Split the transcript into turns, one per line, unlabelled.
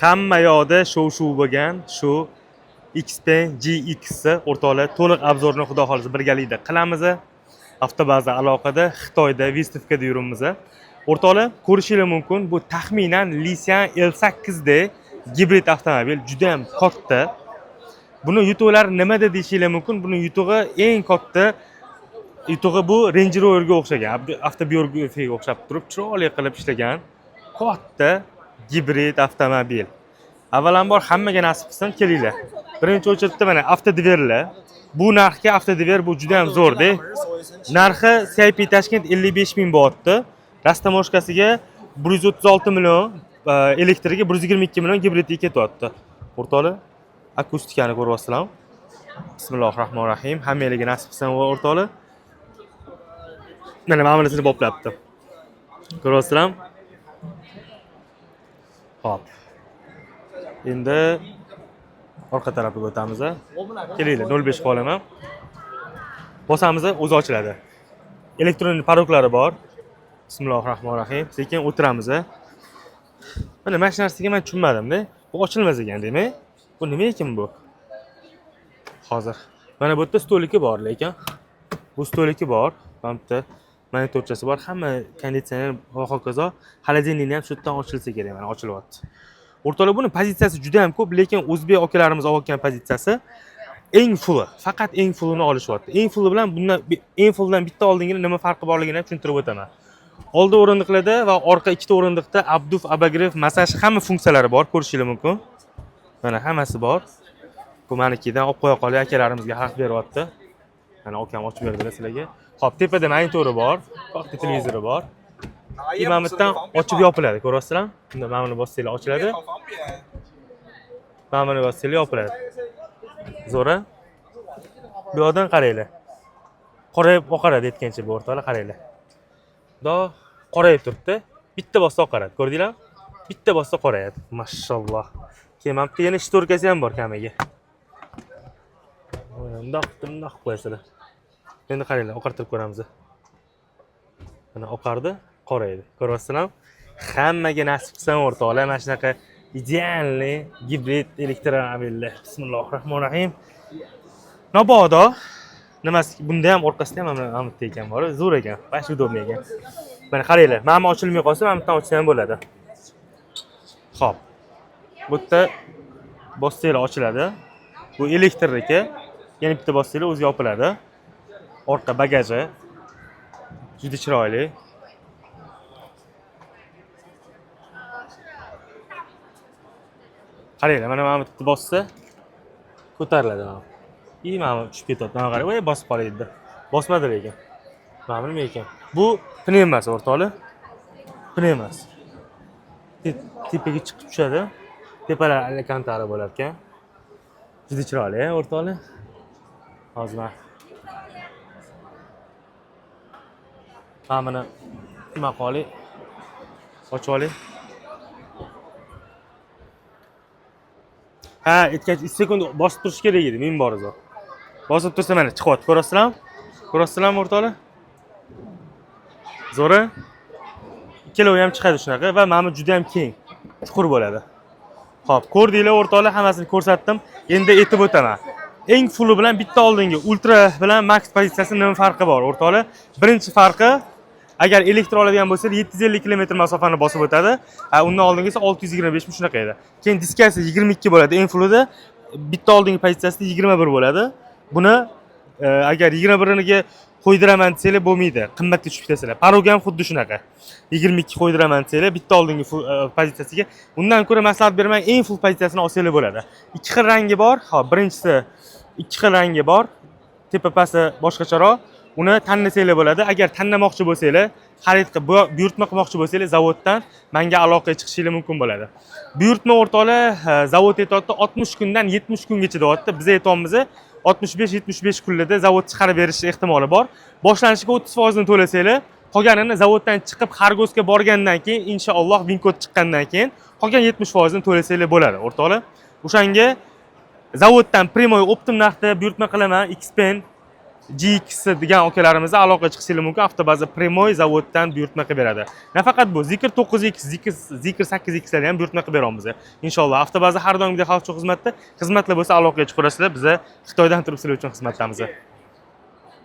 Hamma yoqda shov-shuv bo'lgan shu Xpeng GX o'rtoqlar, to'liq обзор ni xudo xohlasa birgalikda qilamiz. Avtobaza aloqada Xitoyda выставка da yuribmiz. O'rtoqlar, ko'rishinglar mumkin, bu taxminan Lixian L8D gibrid avtomobil, juda ham katta. Buni yutuqlari nimada deyishinglar mumkin? Buni yutug'i, eng katta yutug'i bu Range Roverga o'xshagan, avtobiografiyaga o'xshab turib, chiroyli qilib ishlagan katta gibrid avtomobil. Avvalambor hammaga nasib qilsin, kelinglar. Birinchi очередь da mana автодверь lar. Bu narxga автодверь bu juda ham zo'rda. Narxi CIP Tashkent 55 ming bo'lyapti. Растаможка siga 136 million, elektriga 122 million, gibridga ketyapti. O'rtoqlar, akustikani ko'ryapsizlarmi? Bismillahir rohmanir rohim. Hammanglarga nasib qilsin, o'rtoqlar. Mana bunisini boplabdi. Ko'ryapsizlarmi? Xo'p. Endi orqa tarafiga o'tamiz. Kelinglar, 0.5 qilib olaman. Bosamiz, o'zi ochiladi. Elektron порог lari bor. Bismillahir rohmanir rohim. Sekin o'tiramiz. Mana shu narsaga men tushunmadim-da. Bu ochilmas ekan, demak. Bu nima ekan bu? Hozir. Mana bu yerda столик i bor lekin. Bu столик i bor. Mana bu yerda monitorchasi bor. Hamma konditsioner va hokazo. Холодильник ni ham shu yerdan ochilsa kerak, mana ochilyapti. O'rtoqlar, buni pozitsiyasi juda ham ko'p, lekin o'zbek akalarimiz olayotgan pozitsiyasi eng fulli, faqat eng fullini olishyapti. Eng fulli bilan bundan, eng fulldan bitta oldingini nima farqi borligini ham tushuntirib o'taman. Oldi o'rindiqlarda va orqa ikkita o'rindiqda обдув, обогрев, massaj, hamma funksiyalari bor, ko'rishingiz mumkin. Mana hammasi bor. Bu manikidan olib qo'ya qolay, akalarimizga haq beryapti. Mana akam ochib berdilar sizlarga. Xo'p, tepada monitori bor, katta televizori bor. И mana bu yerdan ochib yopiladi, ko'ryapsizlarmi? Bunda mana buni bossanglar ochiladi. Mana buni bossanglar yopiladi. Zo'ra. Bu yoqdan qaranglar. Qorayib oqaradi aytgancha bu, o'rtoqlar, qaranglar. Bundoq qorayib turibdi. Bitta bossa oqaradi. Ko'rdinglarmi? Bitta bossa qorayadi. Mashalloh. Keyin mana bu yerda yana шторка si ham bor kamiga. Bundoq qilib, bundoq qilib qo'yasizlar. Endi qaranglar, oqartirib ko'ramiz. Mana oqardi, qoraydi. Ko'ryapsizlarmi? Hammaga nasib qilsin, o'rtoqlar, mana shunaqa идеальный gibrid elektromobillar. Bismillahir rohmanir rohim. Mabodo nimasi, bunda ham orqasida ham mana bu yerda ekan bor, zo'r ekan, вообще удобный ekan. Mana qaranglar, mana bu ochilmay qolsa, mana bu yerdan ochsa ham bo'ladi. Xo'p. Bu yerda bossanglar ochiladi. Bu elektrniki. Yana bitta bossanglar o'zi yopiladi. Orqa bagaji juda chiroyli. Qaranglar, mana bu yerda bossa ko'tariladi mana. И mana bu tushib ketyapti. Mana qarang, voy, bosib qolyapti. Bosmadi lekin. Mana bu nima ekan? Bu pnevmasi, o'rtoqlar. Pnevmasi. Tepaga chiqib tushadi. Tepalar alkantara bo'lar ekan. Juda chiroyli, o'rtoqlar. Hozir mana buni nima qilib ochib olay. Ha, aytgancha 3 sekund bosib turish kerak edi, ming bor uzoq. Bosib tursa mana chiqyapti, ko'rasizlarmi? Ko'rasizlarmi, o'rtoqlar? Zo'ra. Ikkalovi ham chiqadi shunaqa va mana bu juda ham keng, chuqur bo'ladi. Xo'p, ko'rdinglar, o'rtoqlar, hammasini ko'rsatdim. Endi aytib o'taman. Eng fulli bilan bitta oldingi ultra bilan max pozitsiyasi nima farqi bor, o'rtoqlar? Birinchi farqi, agar elektr oladigan bo'lsangiz 750 km masofani bosib o'tadi. Undan oldingisi 625 mi shunaqa edi. Keyin diskasi 22 bo'ladi eng fullida, bitta oldingi pozitsiyasida 21 bo'ladi. Buni agar 21niga qo'ydiraman desanglar bo'lmaydi, qimmatga tushib ketasizlar. Порог ham xuddi shunaqa. 22 qo'ydiraman desanglar bitta oldingi pozitsiyasiga, undan ko'ra maslahat beraman, eng full pozitsiyasini olsanglar bo'ladi. Ikki xil rangi bor. Xo'p, birinchisi ikki xil rangi bor. Tepa pasti boshqacharoq. Uni tanlasanglar bo'ladi. Agar tanlamoqchi bo'lsanglar, xarid qilib buyurtma qilmoqchi bo'lsanglar, zavoddan menga aloqaga chiqishinglar mumkin bo'ladi. Buyurtma, o'rtoqlar, zavod aytyapti 60 kundan 70 kungacha deyapti. Biz aytyapmiz 65-75 kunlarda zavod chiqarib berish ehtimoli bor. Boshlanishiga 30% ni to'lasanglar, qolganini zavoddan chiqib Xargosga borgandan keyin, inshaalloh VIN kod chiqqandan keyin qolgan 70% ni to'lasanglar bo'ladi, o'rtoqlar. O'shanga zavoddan прямой оптом narxda buyurtma qilaman Xpeng GX degan akalarimiz aloqa chiqishingiz mumkin. Avtobaza прямой zavoddan buyurtma qilib beradi. Nafaqat bu Zeekr 9X, Zeekr 8X larni ham buyurtma qilib beramiz. Inshaalloh avtobaza har doimgidek xalq uchun xizmatda. Xizmatlar bo'lsa, aloqaga chiqaverasizlar. Biza Xitoydan turib sizlar uchun xizmatdamiz.